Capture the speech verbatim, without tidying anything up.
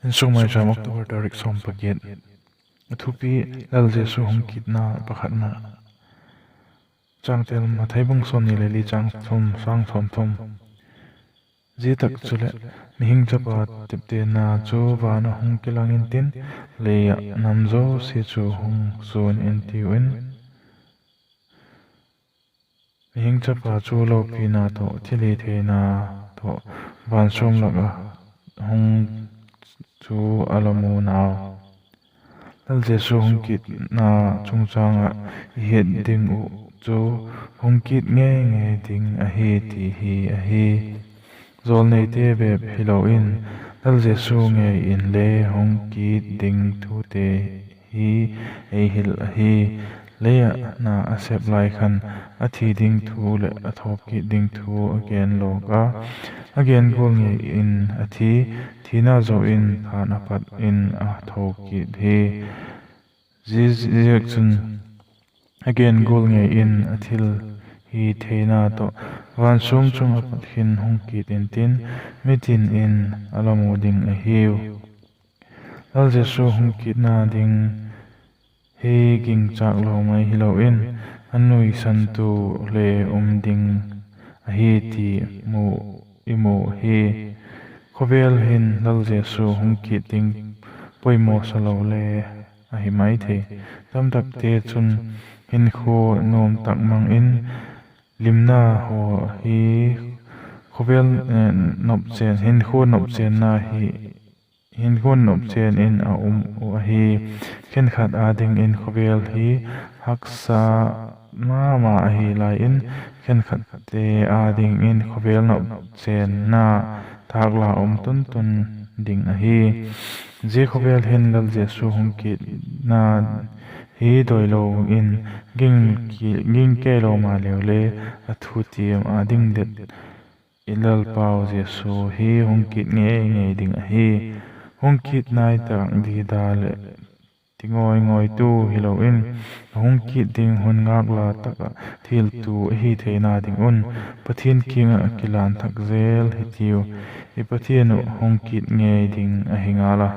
Insung Maicham, October tarik sawm pagiat. A thupi: Lal Jesu hung kitna pakhatna. Changtel: Mathai bung sawmni le li, chang thum, chang sawmthum. Zia tak chuleh, mihing Chapa teptena chu van ah hung kilang intin, lei ah nam zosia chu hung suan intiu in, mihing Chapa chu lopina tawh thilhitheina tawh van sum lak ah hung chu a la mu nau. Lal Jesu hung kitna chungchâng ah i het ding uh chu hung kit ngei ngei ding ahi ti hi ahi. Jawlneite bep hilo in, Lal Jesu ngei inle hung kit ding thute hi ei hil ahi. Lei ah na a sep lai khan a thi ding thu leh a thawkit ding thu a gen lawk a, a gen gual ngei in a thi, thina zo in than a pat in a thawkit hi. Ziaziakchun, a gen gual ngei in a thilhitheina tawh van sum chung ah pat hin hung kit intin, mitin in a la mu ding ahiu. Lal Jesu hung kitna ding hi gingchâk lo mai hilo in, a nuisantu le um ding ahi ti i mu hi. Khawvel hin Lal Jesu hung kit ding poimaw sa lo le ahi mai thei. Tamtakte chun hinkhua nuam tak mang in limna haw hi, khawvel, hinkhua nopchenna hi, hinkhua nopchen in a um uh ahi. Khenkhat â dingin khawvel hi haksa ma ma ahi lai in, khenkhatte â dingin khawvel nopchenna thâkla um tun tun ding ahi. Zia khawvel hin Lal Jesu hung kitna hi doilo in ging kei lo maleu le, a thutiam â ding det i Lalpau Jesu hi hung kit ngei ngei ding ahi. Hung kit nai tak dida leh ti ngawi ngawitu hilo in, a hung kit ding hun ngâkla tak ah thiltu ahi theina ding un, Pathian kiang ah kilan thak zel hitiu. I Pathian uh hung kit ngei ding ahi ngal a.